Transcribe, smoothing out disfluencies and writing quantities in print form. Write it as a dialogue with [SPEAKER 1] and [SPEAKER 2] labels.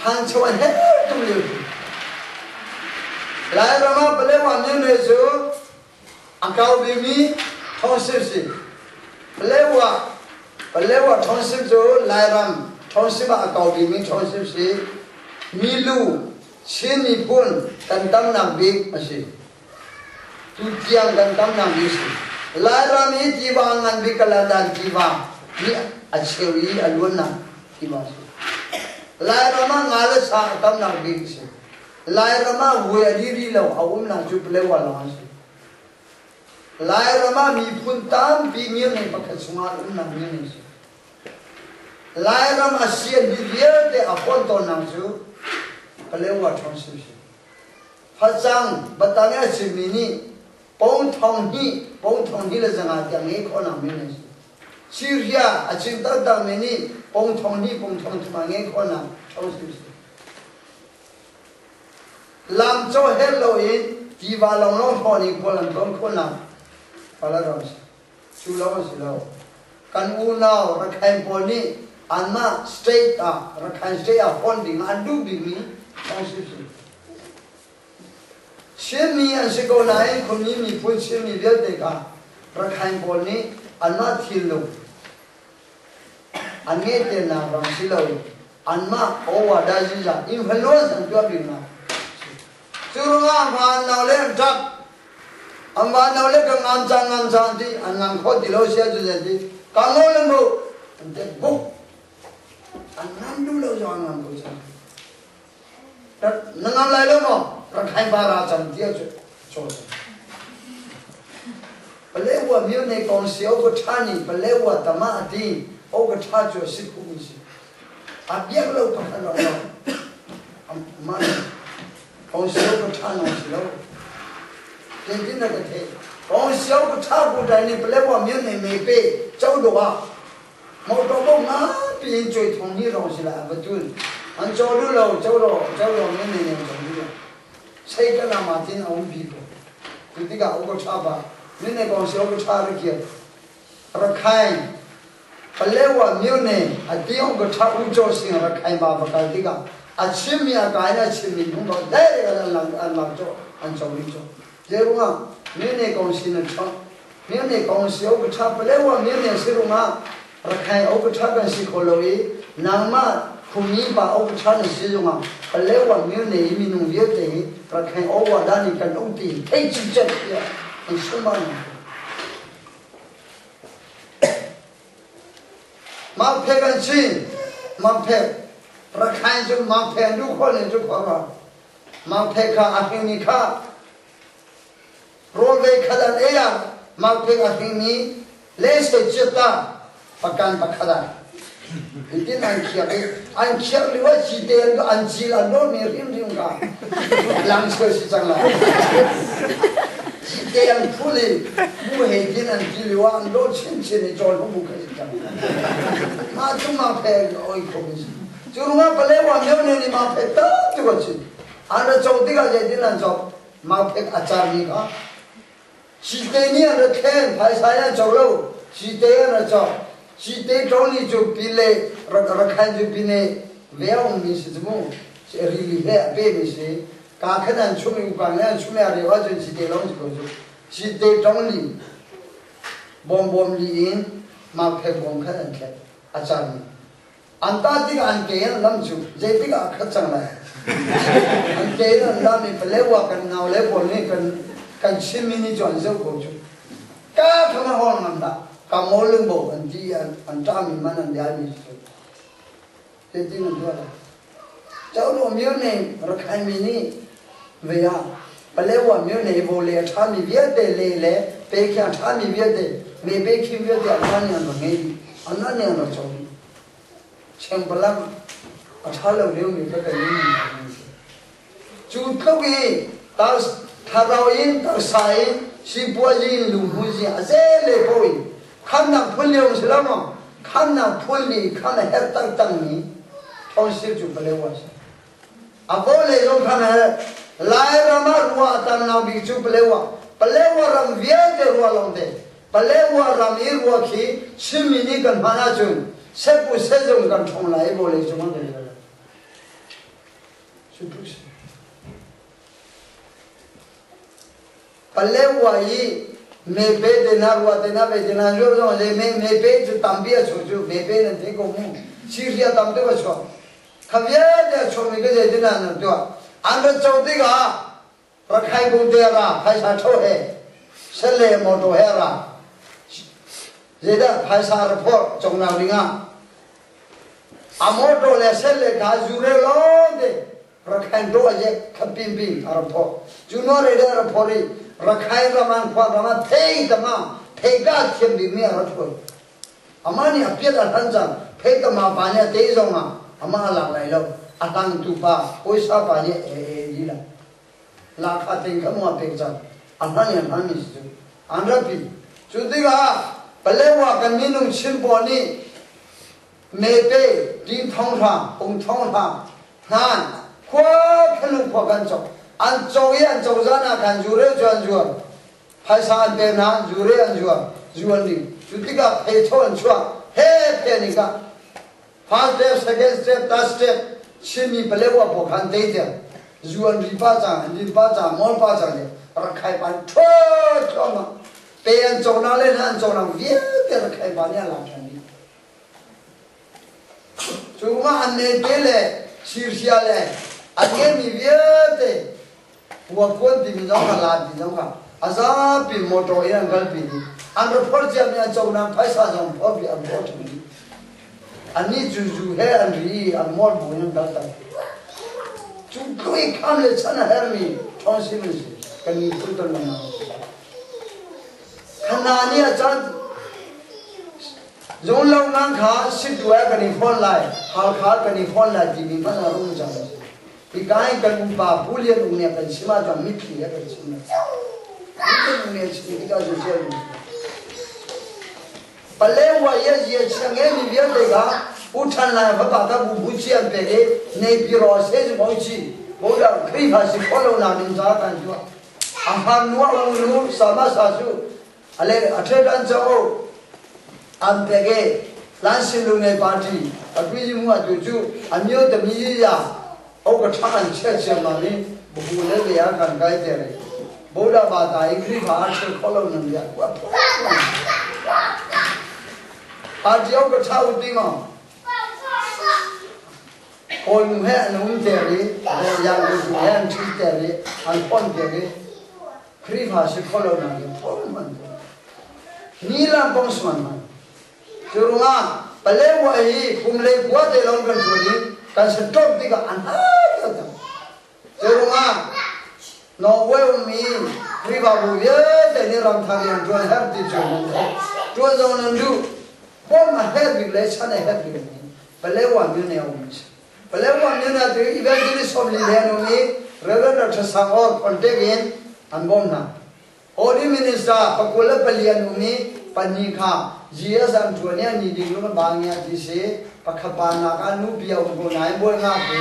[SPEAKER 1] Thancho an herh tuk lio ti. Lairam ah Palewa myone cu a kau bikmi township si. Palewa Palewa township cu Lairam township ah a kau bikmi township si. Milu Chin miphun kan tamnak bik a si. Tutiang kan tamnak bik a si. Lairam hi tiva ngan bik Kaladan tiva nih a cheu i a luannak tiva a si. Lairam ah nga le sa a tamnak bik a si. Lairam ah vui a dih rih lo, a umnak cu Palewa lawng a si. Lairam ah miphun tampi ngirnei pakhat chungah umnak ngirnei a si. Lairam a sian hi vialte a fawn tawnnak cu Palewa Township si. Facang batang i a chimmi nih pong thong hnih, pong thong hnih le zanga tiang ngei khawhnak men an si. Syria a chim taktakmi nih pong thong hnih, pong thong thum a ngei khawhnak township si. Lam caw her loin tiva lawnglawng hrawn i khual an tlawn khawhnak Palaram si. Cu lo a si lo. Kan unau Rakhine pawl nih anmah state ah Rakhine state ah fonh ding an duh bikmi township si. Chinmi an si ko nain khuami miphun Chinmi vialte kha Rakhine pawl nih anmah thilnung an ngeihternak ram si lo anmah Owada ziza influence an tuah biknak Cu ruangah van nau le an ṭap. An van nau le ka ngam cang ngam cang ti an ngam kho ti lo sia cu ti ka ngol an bu an te buk an ngam duh lo zong an ngam ko cang. Na ngam lai lo maw? Rakhine pa ra cang ti cu chaw cang. Palewa myo ne kong si o ka ṭha ni palewa tama ati o ka ṭha cu si khu mi si. A biak lo pakhat lo lo. Mah kong sio ka ṭha nong si lo. Zeitin na ka theih? Kong sio ka ṭha ku dai ni palewa myo ne me pe cho do ah motor bo nga pi in choi thong ni rong si la va tun. An cho du lo cho lo cho lo myo ne ne cho du lo. Sei ka na ma tin a um bi ko. Cu tikah u ka ṭha ba. Myo ne kong sio ka ṭha ra kiat. Rakhine Palewa myone a tiong ka ṭha u chaw sing Rakhine ba va kal tikah a chimmi a ka in a chimmi hung ba dai an lang an lang chaw an chaw ri chaw je rungah myone kong sin an chaw myone kong si o ka ṭha Palewa myone si rungah Rakhine o ka ṭha kan si kho lo i nangmah khumi pa o ka ṭha na si zungah Palewa myone i minung vialte hi Rakhine o wa dan in kan um ti thei cicet tiah an sumban Mangphek an si. Mangphek. Rakhine cu mangphek an duh khawh ning cu khawh rua. Mangphek kha a hringmi kha rawl ve khat an ei ah mangphek a hringmi lese chiat ta pakan pakhat ah hitin an khiak i an khiak lio ah cite an an cil an rawlmi hrimhrim kha lang sual si cang lai. Cite an phul i mu he tin an ti lio ah an rawl chinchin i cawl mu kha si cang. Mah cu ma phe oi kho mi si. Cu ruangah Palewa myo ne nih ma phe tam tuk an si. An ra cawk tikah zeitin an cawk? Ma phek a carmi kha Cite nih an ra thlen, phaisa in an cawk lo. Cite an ra cawk. Cite ṭawni cu pile Rakhine cu pine ve a ummi si cu mu. Rili he a pemi si. Kaa khan an chum i ukang le an chum i a reu ahcun cite lawng si ko cu. Cite ṭawng li, bawmbawm li in mauphek bawm khan an thlek. A carmi. An tah tikah an ke in an lam cu zeitik ah a khat cang lai. An ke in an lam i Palewa kan nau le pawl nih kan kan Chinmi nih cu an zoh ko cu. Ka kha ma hawng ngam dah ka mawl ling bo an ti an an ṭahmi man an biami cu. Zeitin an tuah lai. Caulo myo ne Rakhine mi nih ve ah Palewa myo ne vo le a ṭhami vialte le le pe khi a ṭhami vialte me pe khim vialte an nan an rak ngei dih an nan an rak co dih chengpalang a ṭha lo liomi kha kan in cu tluk i thlarau in taksa in sipuazi in lunghmuzi a zel le ko in khamnak phun lio si lo maw khamnak phun li khan a herh taktak mi thawngsil cu Palewa si a vawlei zong khan a herh Lairam ah rua a tam nak bik cu Palewa Palewa ram vialte rua lawngte Palewa ram i rua khi Chinmi nih kan hman ahcun sepu sezung kan ṭhong lai i vawlei cung ah kan kal. Cu tluk si. Palewa i mepe te na rua te na ve te na zuar zong le me mepe cu tampi a chuak cu mepe nan thei ko mu. Siria tam deuh a chuak. Kha vialte a chuakmi ka zei te na nan tuah. An rat co tikah Rakhai kung te ra phaisa tho he sele motor he ra zeidah phaisa ra phor congnak dingah a motor le sele kha zure lawng te Rakhine do aje khampim ping a ra phor cu no re ra phor i Rakhine raman khua rama thei tama thei ka thiam bik mi a ra thoi Amah nih a piat a hlan cang. Phei tama pa nih a tei zongah amah a lak lai lo. A hlangtu pa, puaisa pa nih e e lila. Lahkhah ting kha maw a pek cang. A hlan i a hlanmi si cu. An rapi. Cu tikah Palewa kan minung Chin pawl nih mepe ting thong hra, ung thong hra, hnan, khua khanung khua kan cok. An co i an cozah ah khan zure cu an zuar. Phaisa an pe hna, zure an zuar, zu an ding. Cu tikah pheitho an chuah. He phe nih ka first step, second step, third step Chinmi Palewa pawl kha an tei tiang zu an ri pa cang, an din pa cang, mawl pa cang le rakhai pa an ṭhuat thluahmah. Pe an conak le hna an conak vialte rakhai pa nih a lak ṭhan dih. Cu mah an nei te le sirsia le an ngeihmi vialte Huakuan timi zong kha laan ti zong kha a zapi motor in an kalpi dih. An report ciami an conak phaisa zong phorh an phorh ṭhan dih. Annih cu zu he an ri i an mawl bu in an kalter. Cu tluk i kham le chan a hermi ṭhawngsim an si. Kan miphun ton lengmang an si. Khana nih a can zung lo nang kha situ ah kan i fawn lai, Halkha kan i fawn lai timi hmanh a rung cang. Hika in kan upa Pu Lian Ung nih a kan chim ahcun mitthli he kan chim lai. Pu Lian Ung nih a chim tikah cu cia lung Palewa ye ye chiang e mi vialte kha U Than Lai fapa kha bu bu chi an pek i Naypyidaw se zu bo chi bo da Khrihfa si kho lo nak ding ca kan tuah. A hman nu a u nu sama sa su ale a the kan cho an pek i Lansin Lungnei Party a tui mu a tu cu a myo te mi ya o ka tha an chia chiam ma mi bu le le a kan kai te re Boda ba ta i Khrihfa a chel kho lo nan ya kwa Party o ka tha u ti ngo Kawl nu he an um te ri yang nu he an thi te ri an pon te ri Khrihfa si kho lo nak in phun man ni lam kong suan man cu ruangah Palewa hi kum lei kua te long kan tuan i kan se top tikah an ha ta cu ruangah Norway ummi Khrihfabu vialte nih ramthar rian tuan her ti cu nan theih tuan zong nan duh bawm a herh bik le chan a herh bik mi Palewa myo ne um Paletwa myone tu evangelist 40 he an um i Reverend Dr. Sang Or contact in an bawm hna. Holy Minister 24 an um i pahnih kha GS an ṭuan i an ni ding lung bang ya ti si pakhat pa nak ah nu bia um ko nain bawi nga ke.